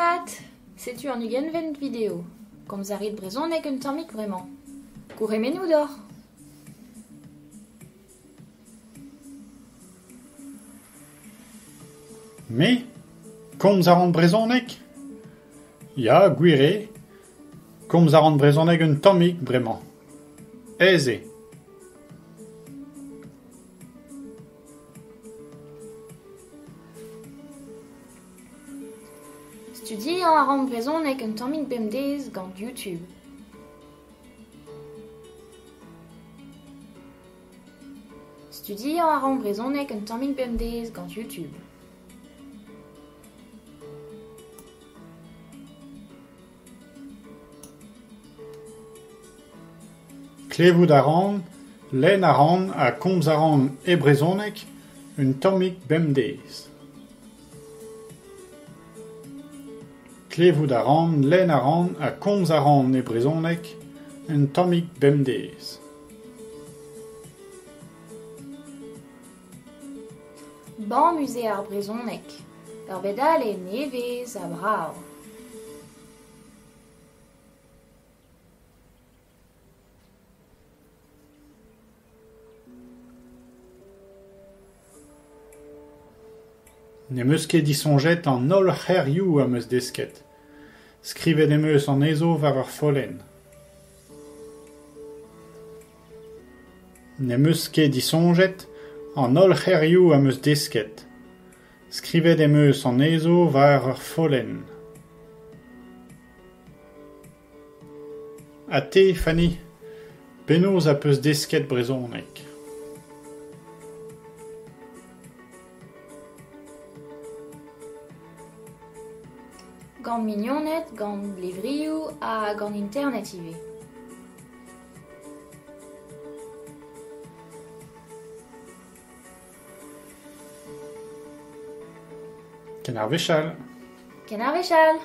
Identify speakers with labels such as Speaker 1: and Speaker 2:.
Speaker 1: Demat! Setu an ugentvet video. Komz a rit brezhoneg un tammig bremañ. Gourc'hemennoù deoc'h!
Speaker 2: Me ? Komz a ran brezhoneg ? Ya, gwir eo, komz a ran brezhoneg un tammig bremañ. Aes eo.
Speaker 1: Studiañ a ran brezhoneg un tammig bemdez gant YouTube. Studiañ a ran brezhoneg un tammig bemdez gant YouTube.
Speaker 2: Klevout a ran, lenn a ran ha komz a ran e brezhoneg un tammig bemdez. Klevout a ran, lenn a ran ha komz a ran e brezhoneg un tammig bemdez.
Speaker 1: Bamus eo ar brezhoneg. Ur bed all eo nevez ha brav.
Speaker 2: Ne'm eus ket disoñjet an holl c'herioù am eus desket. Skrivet em eus anezho war ur follenn. Ne'm eus ket disoñjet an holl c'herioù am eus desket. Skrivet em eus anezho war ur follenn. Ha te, Fanny, penaos az peus desket brezhoneg ?
Speaker 1: Gant mignoned, gant levrioù ha gant internet ivez.
Speaker 2: Ken ar wech all !
Speaker 1: Ken ar wech all !